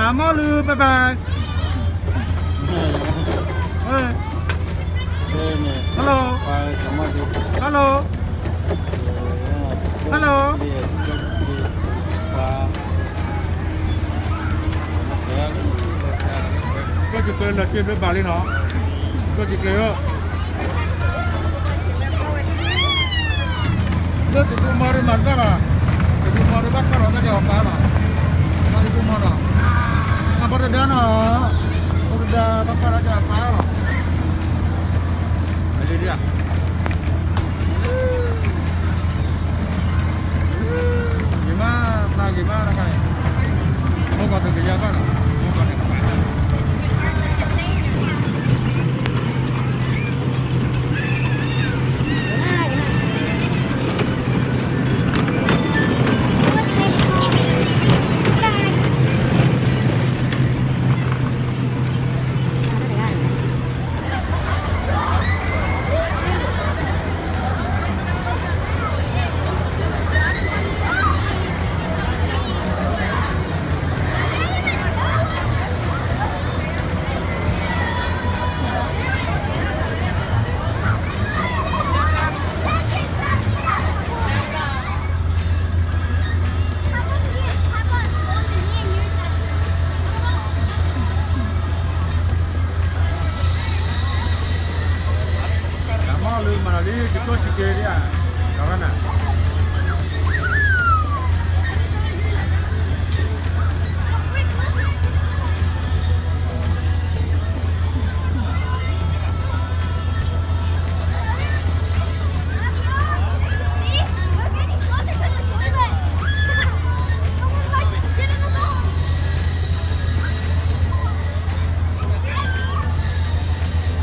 အမီၢ်လူၤ bye bye. Hello. Hello. Hello. ကၠီၣ်က့ၤကျဲလၢတ့ၢ်ဘျၢဘၣ်လံနီၤ, ကၠီၣ်က့ၤကျဲဧၢ, လၢတဒူမီၢ်ဒ်မၤတၢ်လီၤ, တဒူမီၢ်ဒ်ဘၣ်ကီၢ်လီၤတၢ်ကီၢ်ပၢ်လီၤ, မၤတဒူမီၢ်ဒီး, မၤဘီတဒါနီၤ, ဘီတဒါဘၣ်ကီၢ်လီၤတၢ်ကီၢ်ပၢ်လီၤ, မ့ၢ်လံဒ်ဧါ. ဂ့ၤမး, သးဂ့ၤမးလၢခါန့ၣ်, မိၢ်ကီၢ်တကယၤဘၣ်နီၤ, မိၢ်ကီၢ်န့ၣ် တၢ်မီၢ်လၢမၤလီၤလံ ကကီၢ်ဆံးက့ၤဒ်ဧါ, တၢ်ဝဲနၤ.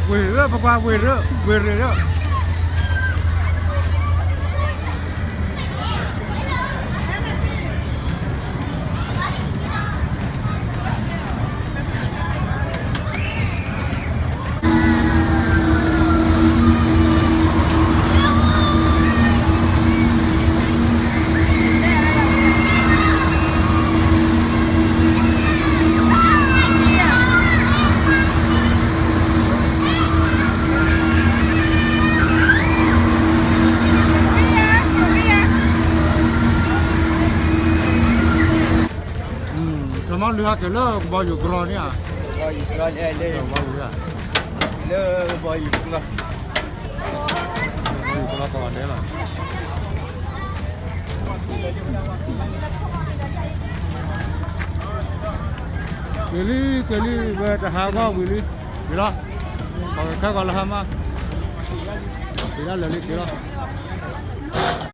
ဝ့ၢ်ရၢ ပပှၤဝ့ၢ်ရၢ ဝ့ၢ်ရၢ တၢ်မီၢ်လၢဟဲက့ၤလၢကဘီယူၤကြီန့ၣ်ဧါ, ကဘီယူၤကြီလၢ လၢကဘီယူၤကြီ ကဘီယူၤကြီကီးဒဲးလီၤ. က့ၤလံ က့ၤလံ ဝဲတဟးဂီၢ်ဝံၤလံ, က့ၤလီၤ, ပှၤကခဲဂီၤလၢဟါမး, က့ၤဒၣ်လၢာ်လံ က့ၤလီၤ.